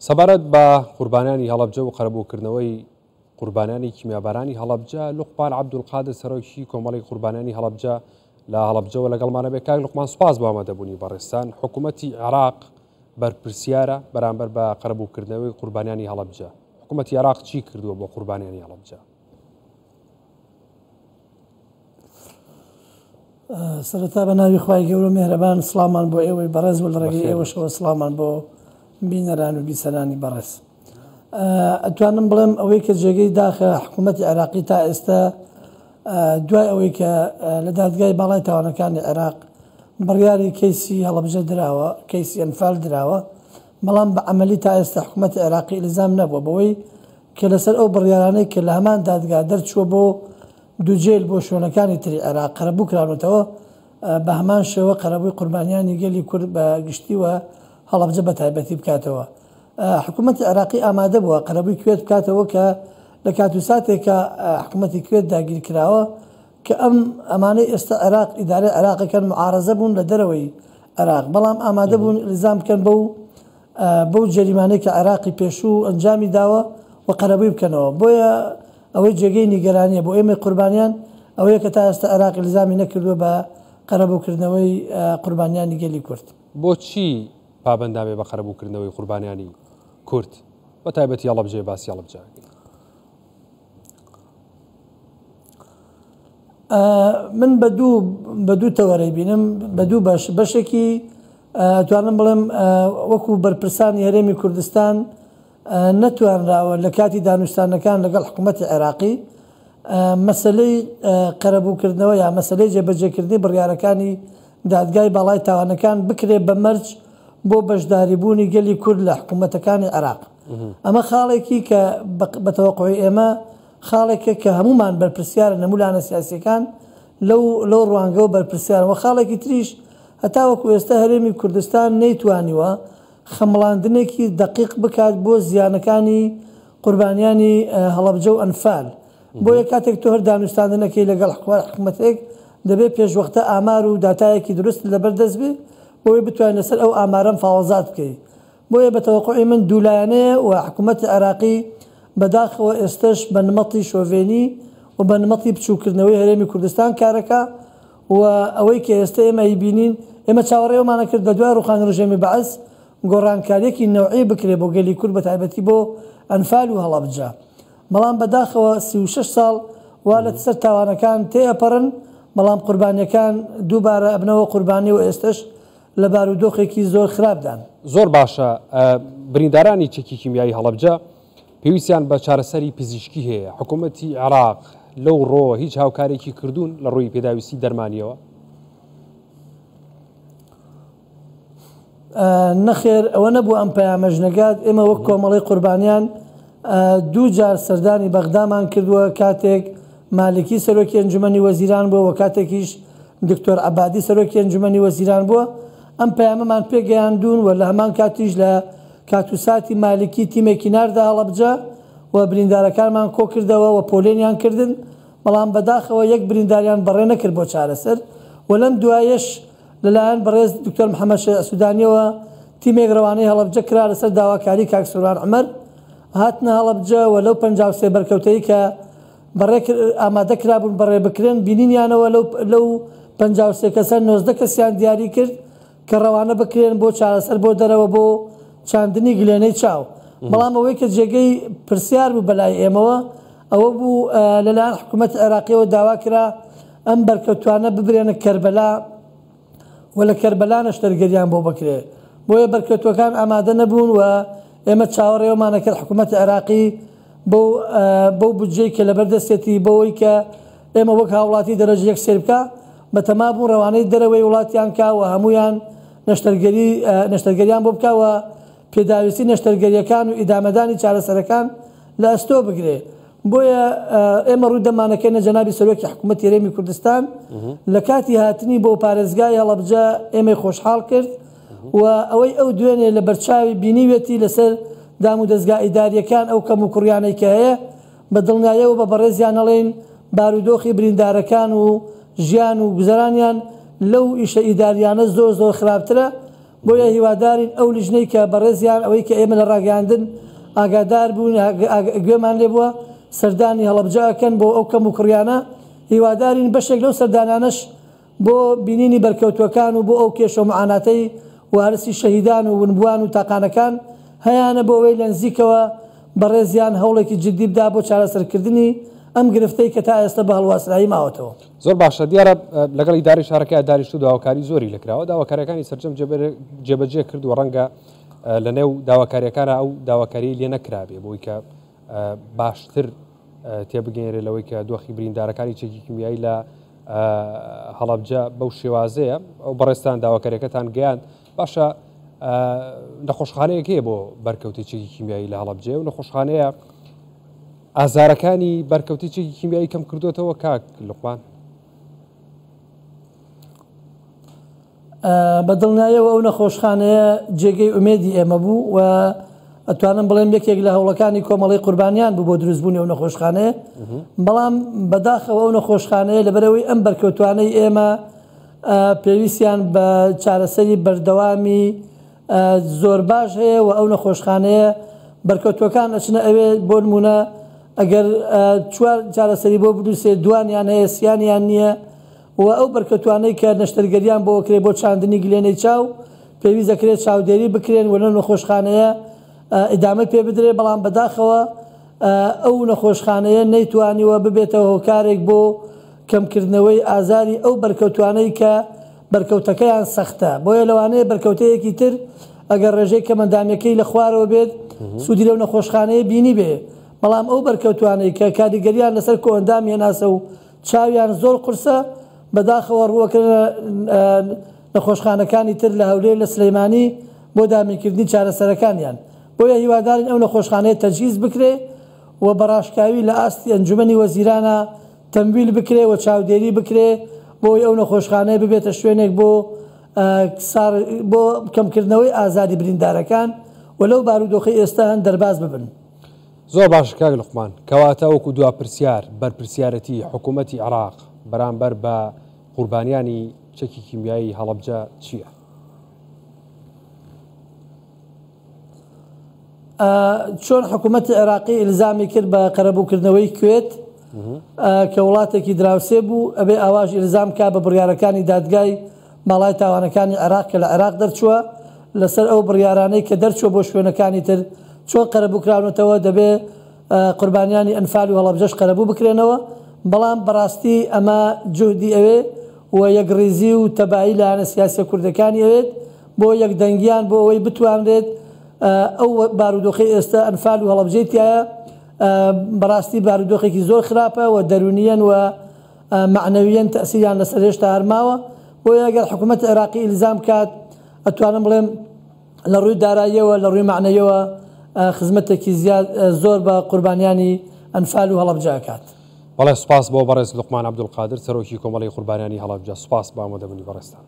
سەبارەت بە قوربانیانی هەڵەبجە و قەرەبووکردنەوەی قوربانیانی کیمیابارانی هەڵەبجە، لوقمان عەبدولقادر سەرۆکی کۆمەڵی قوربانیانی هەڵەبجە لە هەڵەبجەوە لەگەڵمانە بێ. کاک لوقمان سوپاس بۆ ئامادەبوونی بەڕێزتان. حکوومەتی عێراق بەرپرسیارە بەرامبەر بە قەرەبووکردنەوەی قوربانیانی هەڵەبجە. حکوومەتی عێراق چی کردووە بۆ قوربانیانی هەڵەبجە؟ سەرەتا بە ناوی خوای گەورە مێهرەبان سڵاومان بۆ ئێوەی بەڕێز و لە ڕێگەی ئێوەشەوە سڵاومان بۆ بینەران و بیسەرانی بەڕێز. ئەتوانم بڵێم ئەوەی کە جێگەی داخە حکوومەتی عێراقی تا ئێستا دوای ئەوەی کە لە دادگای باڵای تاوانەکانی عێراق بڕیاری کەیسی هەڵەبجە دراوە، کەیسی ئەنفال دراوە، بەڵام بە عەمەلی تا ئێستا حکوومەتی عێراقی ئیلزام نەبووە بەوەی کە لەسەر ئەو بڕیارانەی کە لە هەمان دادگا دەرچووە بۆ دوجێل بۆ شوێنەکانی تری عێراق قەرەبوو کراونەتەوە، بە هەمان شێوە قەرەبووی قوربانیانی گەلی کورد بە گشتی و هەڵەبجە بە تایبەتی بکاتەوە. حکوومەتی عێراقی ئامادە بووە قەرەبووی کوێت بکاتەوە کە لە کات و ساتێکا حکوومەتی کوێت داگیر کراوە کە ئەم ئەمانەی ئێستا عێراق ئیدارەی عێراقەکەن معارەزە بوون لە دەرەوەی عێراق بەڵام ئامادە بوون ئیلزام بکەن بەو بەو جەریمانەی کە عێراقی پێشوو ئەنجامی داوە و قەرەبووی بکەنەوە. بۆیە ئەوەی جێگەی نیگەرانییە بۆ ئێمەی قوربانیان ئەوەیە کە تا ئێستا عێراق ئیلزامی نەکردووە بە قەرەبووکردنەوەی قوربانیانی گەلی کورد. بۆچی پابەند نابێ بە قەرەبووکردنەوەی قوربانیانی کورد بە تایبەتی هەڵەبجەیە باسی هەڵەبجە ئەکەین؟ من بە دوو بە دوو تەوەرەی بینم بە دوو بەش بەشێکی ئەتوانم بڵێم وەکو بەرپرسانی هەرێمی کوردستان نەتوانراوە لە کاتی دانوستانەکان لەگەڵ حکوومەتی عێراقی مەسلەی قەرەبووکردنەوە یا مەسلەی جێبەجێکردنی بڕیارەکانی دادگای باڵای تاوانەکان بکرێ بە مەرج بۆ بەشداریبوونی گەلی کورد لە حکوومەتەکانی عێراق. ئەمە خاڵێکی کە بە تەوەقوعی ئێمە خاڵێکە کە هەموومان بەرپرسیارن، هەموو لایەنە سیاسییەکان لەو لەو ڕوانگەوە بەرپرسیارن و خاڵێکی تریش هەتاوەکو ئێستا هەرێمی کوردستان نەیتوانیوە خەمڵاندنێکی دەقیق بکات بۆ زیانەکانی قوربانیانی هەڵەبجە و ئەنفال. بۆیە کاتێک تۆ هەر دانوستاندن ئەکەی لەگەڵ حکومەتێک دەبێت پێشوەختە ئامار و داتایەکی دروستت لەبەر دەست بێ بۆی بتوانیت لەسەر ئەو ئامارە مفاوەزات بکەی. بۆیە بە تەوەقوعی من دوولایەنەیە و حکومەتی عێراقی بەداخەوە ئێستەش بە نمەتی شۆڤێنی و بە نمەتی بچووککردنەوەی هەرێمی کوردستان کارەکا و ئەوەی کە ئێستە ئێمە ئەیبینین ئێمە چاوەڕێی ئەومان ئەکرد لە دوای ڕووخانی ڕژێمی بەعس گۆڕانکارییەکی نەوعی بکرێ بۆ گەلی کورد بە تایبەتی بۆ ئەنفال و هەڵەبجە بەڵام بەداخەوە 36 ساڵ وا لە سەر تاوانەکان تێئەپەڕن بەڵام قوربانییەکان دووبارە ئەبنەوە قوربانی و ئێستەش لە بارودۆخێکی زۆر خراپدان. زۆر باشە بریندارانی چەکی کیمیایی هەڵەبجە پێویستیان بە چارەسەری پزیشکی هەیە، حکوومەتی عێراق لەو ڕۆوە هیچ هاوکارێکی کردوون لە ڕووی پێداویستی دەرمانیەوە؟ نەخێر ئەوە نەبوو ئەم پەیامەش نەگات، ئێمە وەک کۆمەڵەی قوربانیان دوو جار سەردانی بەغدامان کردووە، کاتێک مالکی سەرۆکی ئەنجومەنی وەزیران بووە و کاتێکیش دکتۆر عەبادی سەرۆکی ئەنجومەنی وەزیران بووە، ئەم پەیامەمان پێگەیاندوون و لە هەمان کاتیش لە کات و ساتی مالکی تیمێکی ناردە هەڵەبجە و بریندارەکانمان کۆکردەوە و پۆلێنیان کردن، بەڵام بەداخەوە یەک برینداریان بەڕێ نەکرد بۆ چارەسەر و لەم دوایەش لەلایەن بەڕێز دکتۆر محەمەد شەیع سودانیەوە تیمێک رەوانەی هەڵەبجە کرا لەسەر داواکاری کاک سۆران عومەر هاتنە هەڵەبجە و لەو 53 بەرکەوتەی کە بەڕێ ئامادە کرابوون بەڕێ بکرێن بینینیانەوە لەو لەو 53 کەسە 19 کەسیان دیاری کرد کە ڕەوانە بکرێن بۆ چارەسەر بۆ دەرەوە بۆ چاندنی گلێنەی چاو بەڵام ئەوەی کە جێگەی پرسیار بوو بەلای ئێمەوە ئەوە بوو لەلایەن حکوومەت عێراقیەوە داوا کرا ئەم بەرکەوتوانە ببرێنە کەربەلا و لە کەربەلا نەشتەرگەریان بۆ بکرێ. بۆیە بەرکەوتوەکان ئامادە نەبوون و ئێمە چاوەڕێ ئەومان ئەکرد حکوومەتی عێراقی بەو بەو بودجەی کە لەبەر دەستێتی بەوەی کە ئێمە وەک هاوڵاتی دەرەجە یەک سەیر بکا بەتەما بوون ڕەوانەی دەرەوەی وڵاتیان کا و هەموویان نەشتەرگەری نەشتەرگەریان بۆ بکا و پێداویستی نەشتەرگەرییەکان و ئیدامەدانی چارەسەرەکان لە ئەستۆ بگرێ. بۆیە ئێمە ڕوو دەمانەکەینە جەنابی سەرۆکی حکوومەتی هەرێمی کوردستان لە کاتی هاتنی بۆ پارێزگای هەڵەبجە ئێمەی خۆشحاڵ کرد و ئەوەی ئەو دوێنێ لە بەرچاوی بینیوێتی لەسەر دام و دەزگا ئیدارییەکان ئەو کەم و کوڕیانەی کە هەیە بە دڵنیایەوە بە بەڕێزیان ئەڵێین بارودۆخی بریندارەکان و ژیان و گوزەرانیان لەو ئیشە ئیداریانە زۆر زۆر خراپترە. بۆیە هیوادارین ئەو لیژنەی کە بەڕێزیان ئەوەی کە ئێمە لە ڕاگەیاندن ئاگادار بووین گوێمان لێ بووە سەردانی هەڵەبجە ئەکەن بۆ ئەو کەم و کوڕیانە، هیوادارین بەشێک لەو سەردانانەش بۆ بینینی بەرکەوتووەکان و بۆ ئەو کێشە و معاناتەی وارسی شەهیدان و ونبووان و تاقانەکان هەیانە بۆ ئەوەی لەنزیکەوە بەڕێزیان هەوڵێکی جدی بدا بۆ چارەسەرکردنی ئەم گرفتەی کە تا ئێستا بە هەڵواسرایی ماوەتەوە. زۆر باشە دیارە لەگەڵ ئیدارەی شارەکەیا دانیشتوو داواکاری زۆری لێکراوە داواکاریەکانی سەرجەم جێبەجێ کردووە ڕەنگە لەنێو داواکاریەکانە ئەو داواکاریی لێ نەکرابێ بۆی کە باشتر تێبگەێنرێ لەوەی کە دۆخی بریندارەکانی چەکی کیمیایی لە هەڵەبجە بەو شێوازەیە ئەو بەڕێزتان داواکاریەکەتان گەیاند باشە نەخۆشخانەیەک هەیە بۆ بەرکەوتی چەکی کیمیایی لە هەڵەبجەیە و نەخۆشخانەیە ئازارەکانی بەرکەوتی چەکی کیمیایی کەم کردوێتەوە کاک لوقمان؟ بە دڵنیایەوە ئەو نەخۆشخانەیە جێگەی ئومێدی ئێمە بوو و ئەتوانم بڵێم یەکێک لە هەوڵەکانی کۆمەڵی قوربانیان بوو بۆ دروستبوونی ئەو نەخۆشخانەیە بەڵام بەداخەوە ئەو نەخۆشخانەیە لەبەرەوەی ئەم بەرکەوتوانەی ئێمە پێویستیان بە چارەسەری بەردەوامی زۆر باش هەیە و ئەو نەخۆشخانەیە بەرکەوتوەکان ئەچنە ئەوێ بۆ نمونە ئەگەر چوار چارەسەری بۆ بنووسێ دوانیان هەیە سیانیان نییە و ئەو بەرکەوتوانەی کە نەشتەرگەریان بۆ ئەکرێ بۆ چاندنی گلێنەی چاو پێویست دەکرێت چاودێری بکرێن و لەو نەخۆشخانەیە ئیدامەی پێ بدرێت بەڵام بەداخەوە ئەو نەخۆشخانەیە نەیتوانیوە ببێتە هۆکارێک بۆ کەمکردنەوەی ئازاری ئەو بەرکەوتوانەی کە بەرکەوتەکەیان سەختە بۆیە لەوانەیە بەرکەوتەیەکی تر ئەگەر ڕێژەی کەمەندامیەکەی لە خوارەوە بێت سوودی لەو نەخۆشخانەیە بینی بێ بەڵام ئەو بەرکەوتوانەی کە کاریگەریان لەسەر کۆئەندامی هەناسە و چاویان زۆر قورسە، بەداخەوە ڕووەکرێنە نەخۆشخانەکانی تر لە هەولێر لە سلەیمانی بۆ دابینکردنی چارەسەرەکانیان، بۆیە هیوادارین ئەو نەخۆشخانەیە تەجهیز بکرێ و بەڕاشکاوی لە ئاستی ئەنجومەنی وەزیرانا تەمویل بکرێ و چاودێری بکرێ بۆی ئەو نەخۆشخانەیە ببێتە شوێنێک بۆ بۆ کەمکردنەوەی ئازاری بریندارەکان و لەو بارودۆخەی ئێستا هەن دەرباز ببن. زۆر باشە کاک لوقمان، کەواتە وەکو دوا پرسیار، بەرپرسیارەتی حکوومەتی عێراق بەرامبەر بە قوربانیانی چەکی کیمیایی هەڵەبجە چییە؟ چۆن حکوومەتی عێراقی ئیلزامی کرد بە قەرەبووکردنەوەی کوێت کە وڵاتێکی دراوسێ بوو، ئەبێ ئاواش ئیلزام کا بە بڕیارەکانی دادگای باڵای تاوانەکانی عێراق کە لە عێراق دەرچووە، لەسەر ئەو بڕیارانەی کە دەرچووە بۆ شوێنەکانی تر چۆن قەرەبوو کراونەتەوە، دەبێ قوربانیانی ئەنفال و هەڵەبجەش قەرەبوو بکرێنەوە، بەڵام بەڕاستی ئەمە جوهدی ئەوێ و یەکڕیزی و تەبایی لایەنە سیاسیە کوردەکانی ئەوێت بۆ یەکدەنگیان بۆ ئەوەی بتوانرێت ئەو بارودۆخەی ئێستا ئەنفال و هەڵەبجەی تیایە بەڕاستی بارودۆخێکی زۆر خراپە و دەروونیەن و مەعنەویەن تەئسیریان لەسەر هێشتا هەر ماوە، بۆیە ئەگەر حکوومەتی عێراقی ئیلزام بکات ئەتوانم بڵێم لە ڕووی داراییەوە لە ڕووی مەعنەویەوە خزمەتێکی زیاد زۆر بە قوربانیانی ئەنفال و هەڵەبجە ئەکات. بەڵێ سوپاس بۆ بەڕێز لوقمان عەبدولقادر سەرۆکی کۆمەڵەی قوربانیانی هەڵەبجە سوپاس بۆ ئامادەبوونی بەڕێزتان.